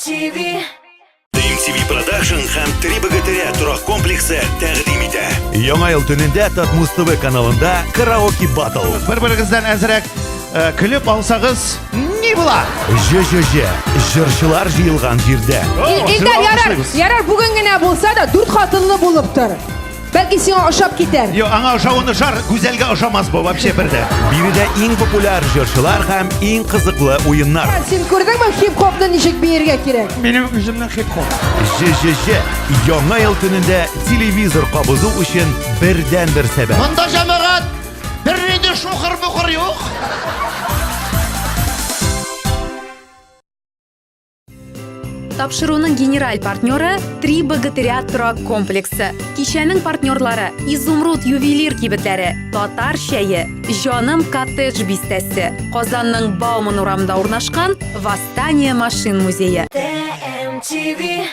TMTV. TMTV Production һәм Три богатыря торак комплексы тәкъдим итә. Яңа ел төнендә Татмуз ТВ каналында Караоке Батл. Бер-берегездән әзрәк э, көлеп алсагыз, ни була? ЖЖЖ җырчылар җыелган җирдә. Илдар, ярар, ярар, бүген генә булса да, дүрт хатынлы булып тор. Бәлки сиңа ошап китәр. Йо, аңа ошавын ошар, Гүзәлгә ошамас бу вообще бер дә. Биредә иң популяр җырчылар һәм иң кызыклы уеннар. Син күрдеңме хип-хопны ничек биергә кирәк? Минем үземнең хип-хоп. ЖЖЖ Яңа ел төнендә телевизор кабызу өчен бердәнбер сәбәп. Монда җәмәгать бернинди шухыр-бухыр юк. Тапшыруның генераль партнеры Три богатыря торак комплексы. Кичәнең партнерлары Изумруд ювелир кибетләре, Татар чәе, Җаным коттедж бистәсе, Казанның Бауман урамында урнашкан Восстание машин музее. TMTV.